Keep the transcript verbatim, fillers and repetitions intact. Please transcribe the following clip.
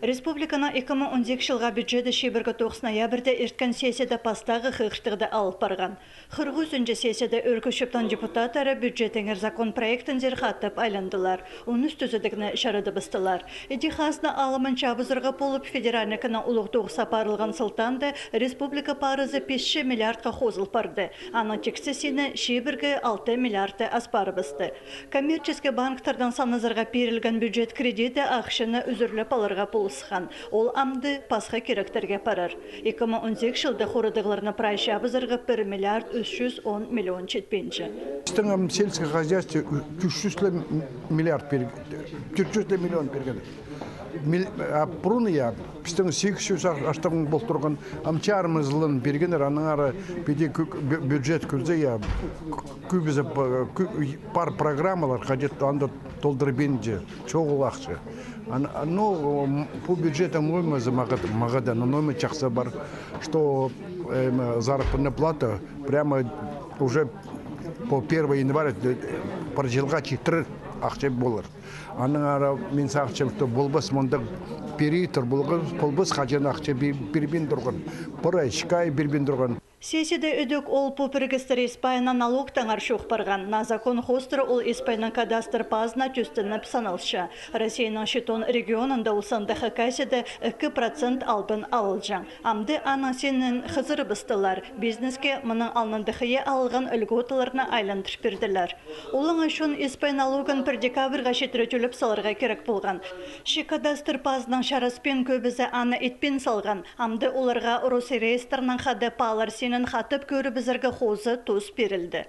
Республиканың ікі муң он сигізінҷі чылға бюджеті чибіргі тоғыс ноябрьда ирткен сессияда пастағы хығыртығда алыл парған. Хырых ӱзінҷі сессияда Ӧӧркі Чӧптің депутаттары бюджеттеңер закон проектінзер хатап айландылар. Он ӱс тӱзедігні чарадыбыстылар. Іди хазна алымын чабызарға полып, федеральнай кіннің улуғ тоғыс апарылған сылтаанда республика парызы пис чӱс миллиардха хозыл парды. Аның тиксі сині чибіргі алты миллиардты ас парыбысты. Коммерческий банктернің санназарға пирілген бюджет кредиті ахчаны ӱзӱрлеп аларға полысхан. Ол амды пасха киректерге парар. Ікі муң он сигізінҷі чылда хорадығларны прай чабызарға пір миллиард ӱс чӱс он миллион читпинче. Пістің ам сельское хозяйство тӧрт чӱс ле миллиард пир-, тӧрт чӱс ле миллион пирген. Мил-, а пурун, я, пістің сигіс чӱс аш-, аштығ пол турған, ам чарым ызылын пиргеннер, аннаңар піди кӱ-, бю-, бюджет кӧрзе, я, кӧбізі п-, кӧ-, пар программалар, хайди анда толдырбинча, чоғыл ахча. Ан-, ну, м, пу бюджеттің нормазы мағат-, мағат даа, ну, норма чахсы пар, что, эм, заработная плата прямо уже по первое января, э, пір чылға читірер ахча полар. Аннаңар мин сағынчам, что полбас мындағ периодтар, полбас, полбас хаҷан ахча пир-, пирбин турған. Пір ай, ікі ай пирбин турған. Сессияда ідӧк ол пу пірігістер испайынаң налогтаңар чох парған. Наа закон хоостыра ол испайынаң кадастр пазына тӧстеніп саналча. Россияның читон регионында ол санда Хакасияда ікі процент албын алылҷаң. Амды аның синін хызырыбыстылар. Бизнеске мының алнындағ хыйа алылған льготаларны айландыр пирділер. Олаңай чон испай налогын пір декабрьға читіре тӧлеп саларға кирек полған. Че кадастр пазынаң чараспин кӧбізі аны итпин салған. Амды оларға Росреестрнаң хада паалар синін хатап кӧрібізерге хоза тус пирілді.